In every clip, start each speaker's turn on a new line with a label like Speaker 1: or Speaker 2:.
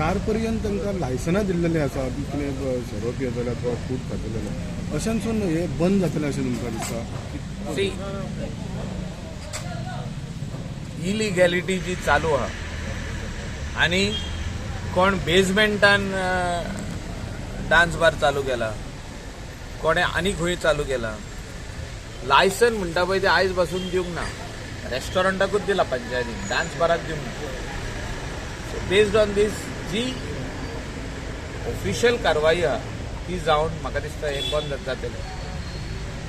Speaker 1: चार पर्यंत तांकां लायसनां दिल्लेलें आसा, कितें सोरो पियेतले अथवा फूड खातले जाल्यार, अशांसून हे बंद जातलें अशें तुमकां दिसता?
Speaker 2: सी, इलिगॅलिटी जी चालू आहा आनी कोण बेजमेंटान डान्स बार चालू केला, कोणें आनी खंय चालू केला, लायसन म्हणटा पळय ते आयज पासून दिवंक ना. रेस्टॉरंटाकूच दिला पंचायतीन, डान्स बाराक दिवंक ना. So based on these G official कारवाई आहा ती जावन म्हाका दिसता हें बंद जातलें,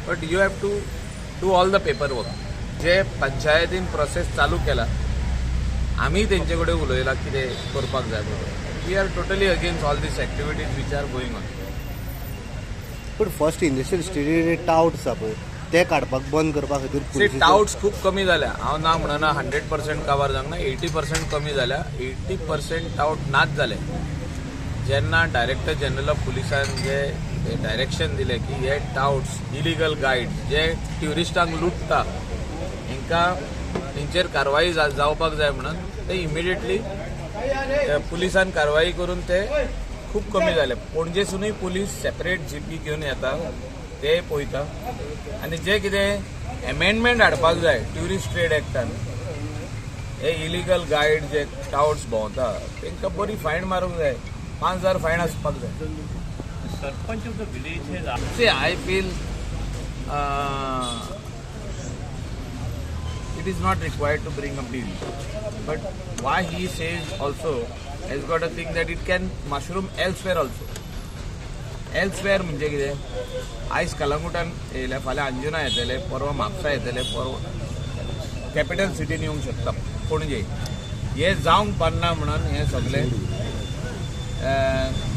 Speaker 2: but you have to do all the paper work. जे पंचायतीन प्रोसेस चालू केला, आमी तेंचे कडेन उलयला कितें करपाक जाय म्हणून. We are totally against all these activities which are going on.
Speaker 3: पूण फर्स्ट इंडस्ट्रियल इस्टेटीर टावट्स आसा पळय, ते काडपाक बंद करपा खातीर
Speaker 2: सी, टावट्स खूब कमी जाल्या. हांव ना म्हणना 100% काबार जावंक ना, 80% कमी जाल्या. 80% टावट नाच जाले जेन्ना डायरेक्टर जनरल ऑफ पुलिसान जे डायरेक्शन दिलें की हे टावट्स, इलिगल गायड जे ट्युरिस्टांक लुटता, हेंकां हेंचेर कारवाई जावपाक जाय म्हणून ते इमिडिएटली पुलिसान कारवाई करून ते खूब कमी जाले. पणजेसूनय पुलीस सेपरेट जीपी घेवन येता, ते पळयता आनी जे कितें एमेंडमेंट हाडपाक जाय ट्युरिस्ट ट्रेड एक्टान, हे इलिगल गायड जे टावट्स भोंवता तांकां बरी फायन मारूंक जाय, 5,000 फायन आसपाक जाय.
Speaker 4: Sarpanch of the village has
Speaker 2: See, I feel it is not required to bring a bill. But why he says also has got a thing that it can mushroom elsewhere also. Elsewhere म्हणजे कितें, आयज कलंगूटान येयले, फाल्यां अंजुना येतले, परवां म्हापसा येतले, परवां capital सिटीन येवंक शकता पणजे. हे जावंक पारना म्हणून हे सगळे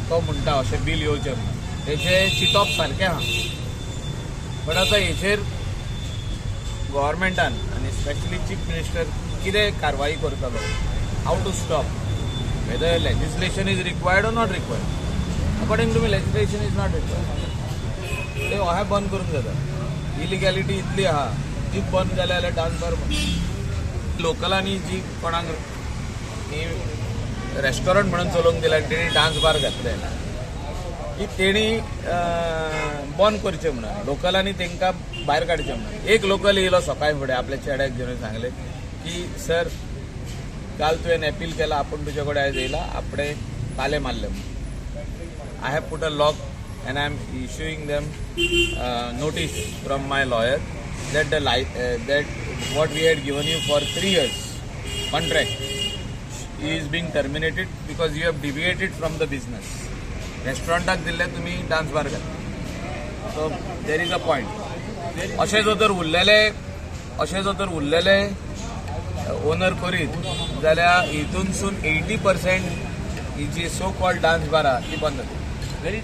Speaker 2: तो म्हणटा अशें बील येवचें म्हणून. तेचें चिंतप सारकें आहा, बट आतां हेचेर गव्हर्मेंटान आनी स्पेशली चीफ मिनिस्टर कितें कारवाई करतलो, how to stop, whether legislation is required or not required. According to me, legislation is not required. ते अहें बंद करूंक जाता. इलिगॅलिटी इतली आहा ती बंद जाली जाल्यार डान्स बार बंद. लोकलांनी जी कोणाक ही रेस्टॉरंट म्हणून चलोवंक दिला आनी तेणी डान्स बार घातले की तेणी बंद करचें म्हणून, लोकलांनी तांकां भायर काडचें म्हणून. एक लोकल येयलो सकाळी फुडें आपल्या चेड्याक घेवन सांगलें की सर, काल तुवें अपील केला, आपूण तुजे कडेन आयज येयला, आपणे ताले मारले म्हणून. I have put a lock and I am issuing them notice from my lawyer that the that what we had given you for 3 years contract is being terminated because you have deviated from the business. रेस्टॉरंटाक दिल्ले तुमी dance bar घातले. So there is a point. अशें जर तर उरलेले owner करीत जाल्यार हितूनसून 80% ही जी सो कॉल्ड डान्स बार आहा ती बंद जातली.
Speaker 4: Very